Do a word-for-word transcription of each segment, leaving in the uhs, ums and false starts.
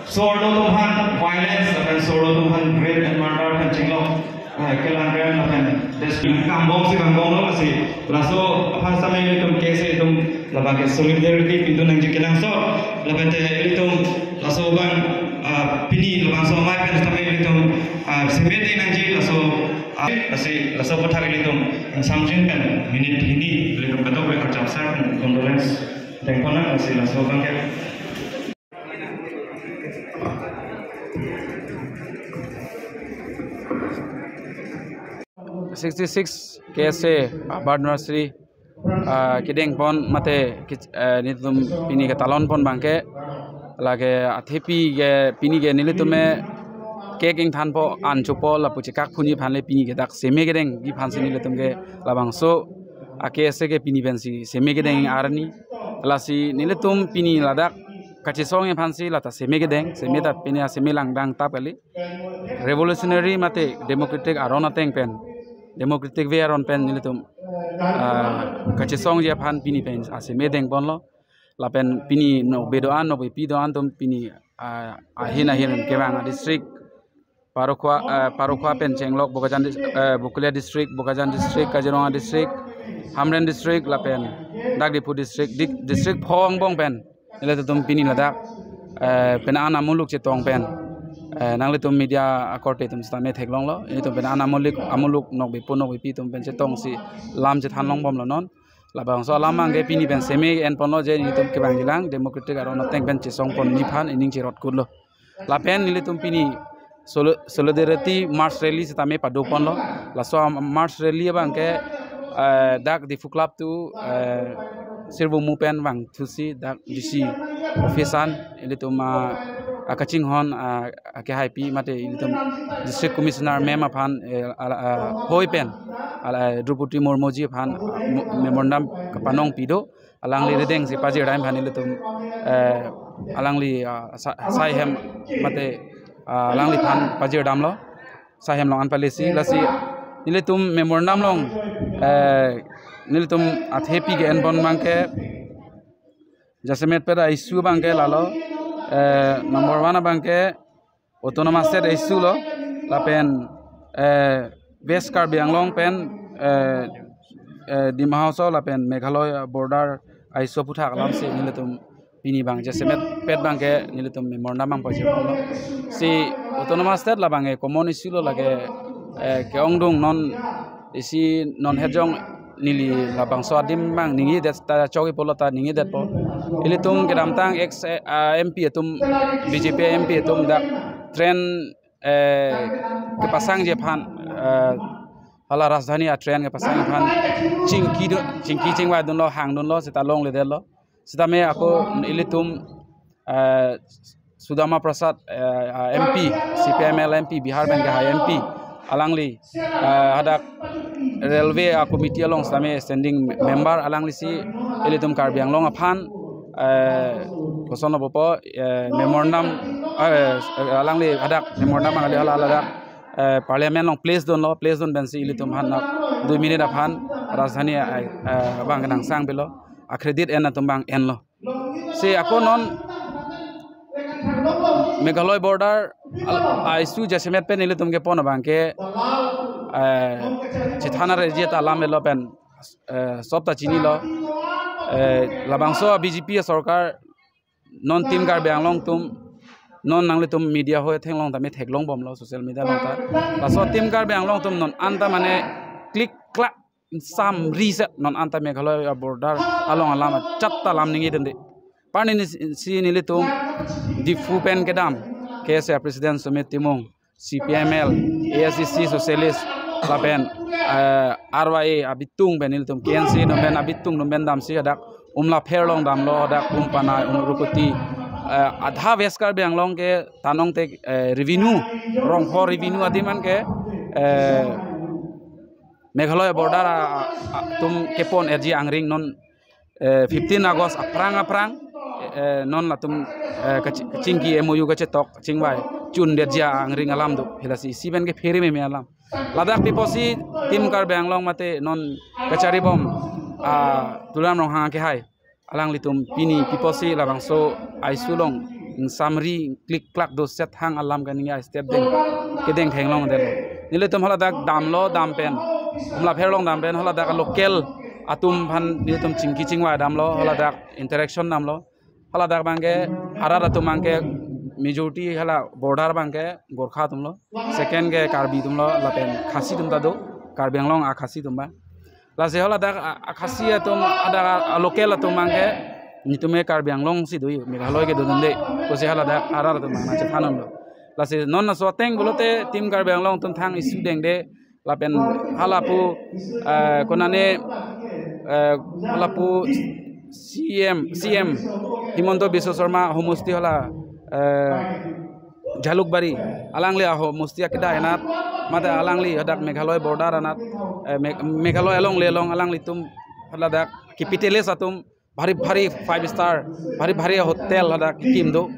Sordo atum aphan violence, lapen sordo atum aphan rape and murder aphan chinglok, eh, kelang rem lapen des kambong si kambong lo si. Laso aphan sampai ilitum K S A atum labangke solidarity pidun nangji kenangsot. Lapen te ilitum laso abang, ah, pini labangso amei pen sampai ilitum, ah, semedeng nangji laso, ah, lasi laso aputhak ilitum ingsamjin pen minute hini ilitum kadokave kachamsar pen condolence dengpon nang lasi laso abangke. Sixty-six K S A, ah, birth anniversary, ah, kedengpon mate ke-, ah, nelitum pini ketalonpon abangke lake athepi ke pini ke nelitum me cake ingthanpo, an chopo lapu chekak phunji aphan le pini ke dak seme kedengji aphan si nelitum ke labangso a K S A ke pini pensi seme kedeng arni. Lasi nelitum pini ladak kachesong aphan si lata seme kedeng, seme ta pini aseme langdang tap kali. Revolutionary mate democratic aron ateng pen, democratic way aron pen nelitum, ah, kachesongji aphan pini pen aseme dengponlo. Lapen pini nokbe do-an, nokbepi do-an atum pini, ah, ahin ahin kevang a district, Parokhowa, eh, Parokhowa pen chenglok Bokajan dis-, eh, Bokolia district, Bokajan district, Kaziranga district, Hamren district, lapen dak Diphu district, dik-, district phongo angbong pen nelitum pini ladak, eh, pen an amuluk chetong pen, eh, nanglitum media akorte atum sitame theklonglo, ilitum pen an amuluk, amuluk nokbepo nokbepi atum pen chetongsi lam chethan longbomlo non. Labangso alam abangke pini pen seme enponlo je nelitum kevangjilang democratic aron ateng pen chesongponji aphan ining cherot kurlo. Lapen nelitum pini soli-, solidarity march rally sitame padoponlo. Laso am-, march rally abangke, eh, dak Diphu Club tu, eh, Sirbumu pen vangthusi dak D C office an ilitum, ah, akachinghon, ah, akehaipi mate ilitum District Commissioner ma'am aphan, eh, ala, ah, hoi pen, ala, eh, Droupadi Murmu ji aphan, ah, mo-, memorandum kapanong pido. Alangli rideng si pajir dam aphan nelitum, eh, alangli, ah, sa-, sai hem mate, ah, alangliphan pajir damlo. Sai hem along an palesi lasi nelitum memorandum along, eh, nelitum athepi ke-enpon abangke jasemet pen a-issue abangke lalo, eh, number one abangke Autonomous State issue lo, lapen, eh, West Karbi Anglong pen, eh, eh, Dima Hasao lapen Meghalaya border a-issue aphuthak alam si nelitum pini abang jasemet pen abangke nelitum memorandum abang pajirlo. Si Autonomous State labangke common issue lo lake, eh, ke-ongdung non isi non hejong neli labangso adim abang ningjedet ta chokji pulo ta ningjedetpo. Ilitum kedamtang ex, eh, M P atum, B J P M P atum dak train, eh, kepasangji aphan, eh, hala Rajdhani a-train kepasangji aphan chingki do, chingki chingvai dunlo, hang dunlo, seta longledetlo. Sitame ako ilitum, eh, Sudama Prasad, eh, ah, M P, C P I M L M P, Bihar pen kehai M P, alangli, eh, hadak railway a-committee along sitame standing member, alangli si ilitum Karbi Anglong aphan, eh, kosonlo pupo, eh, memorandum, eh, alangli hadak memorandum alangli hala hadak, eh, parliament along place dunlo, place dun pensi ilitum aphan nak dui minute aphan Rajdhani, eh, eh, abang kenangsang pilo, a-credit en atum abang enlo. Si ako non Meghalaya border al-, a-issue jasemet pen ilitum kepon abangke, eh, chethana reji ta alam elo pen, eh, sob ta chinilo, eh, labangso B J P sorkar non Team Karbi Anglong atum, non nanglitum media hoi athenglong tame theklongbomlo social media along ta. Laso Team Karbi Anglong atum non anta mane klik klak samri se non anta Meghalaya border along alam chatta lam ningje dunde. Parni ni si nelitum Diphu pen kedam K S A President Sumit Timung, C P I M L, A S D C Socialist, lapen, eh, R Y A abitung pen nelitum K N C atum pen abitung atum pen damsi hadak Umlapher along damlo, hadak Umpana, Umrukuti, eh, adha West Karbi Anglong ke tanong te, eh, revenue, rongpho revenue adim an ke, eh, Meghalaya border a, a, atum kepon erji angring non, eh, fifteen August aphrang aphrang, eh, non latum, eh, kachi-, kachingki M O U kachetok chingvai chun derji angring alam do. Hilasi isi pen ke phere meme alam. Ladak piposi Team Karbi Anglong mate non kachari bom, ah, Tuliram Ronghang ke hai. Alanglitum pini piposi labangso aisung along ingsamri klik klak do set hang alam kaningje step deng kedeng theklong delo. Nelitum haladak damlo, dam pen, Umlapher along dam pen haladak local atum aphan nelitum chingki chingvai damlo, haladak interaction damlo. Haladak abangke arat atum abangke majority hala border abangke Gorkha atumlo. Second ke Karbi atumlo, lapen Khasi atum ta do, Karbi Anglong a Khasi atum ba. Lasi haladak a, a Khasi atum, adak a, a local atum abangke, nelitum ke Karbi Anglong si do, Meghalaya ke do dunde, pusi haladak arat atum abang nangchethan damlo. Lasi non laso ateng pulote Team Karbi Anglong atum thang issue dengde, lapen halapu, eh, konane, eh, halapu C M, C M Himanta Biswa Sarma homosti hala, eh, Jalukbari, alangli ahomosti akedai anat, mate alangli hadak Meghalaya border anat, eh, Meg-, Meghalaya along le along alanglitum haladak capitalist atum bhari bhari five star, bhari bhari hotel hadak kim do.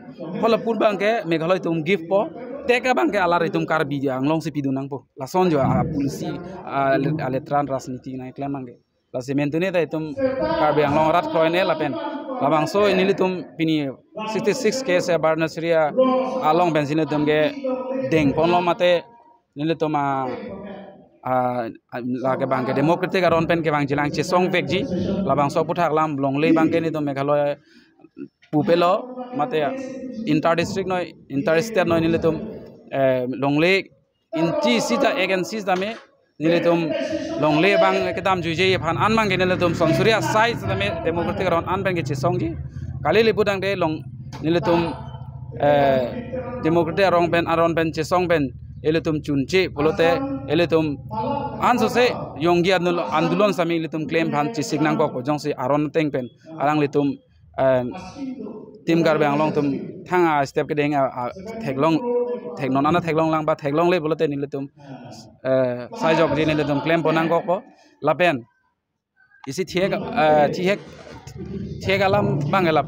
Hala apor abangke Meghalaya atum gift po, teka abangke alar itum Karbi Anglong si pidun nangpo. Lason jo a policy, a le-, a letran rajniti nangklem abangke. Lasi mentune ta itum Karbi Anglong arat kroine lapen labangso nelitum pini sixty-six K S A birth anniversary along pensi nelitum ke dengponlo mate nelitum a, a, a, lake abangke democratic aron pen kevangjilang chesong vekji, labangso aputhak alam longle abangke nelitum Meghalaya pupelo mate inter district noi, inter state noi nelitum, eh, longle inchi sita ek inchi sitame nelitum longle abang kedam juije aphan an abangke nelitum sonsuri asai sitame democratic aron an abangke chesongji. Kali lipu dangde long nelitum, eh, democratic aron pen, aron pen chesong pen ilitum chunche pulote ilitum ansose yonggi andul-, andulon sitame ilitum klem aphan chesik nangkokpo, jongsi aron ateng pen alanglitum, eh, Team Karbi Anglong atum thang a step kedeng a, a theklong, theknon ana theklong lang ba theklongle pulote nelitum, eh, saijokji nelitum klempon nangkokpo. Lapen isi thek, eh, thihek, thihek alam abangke la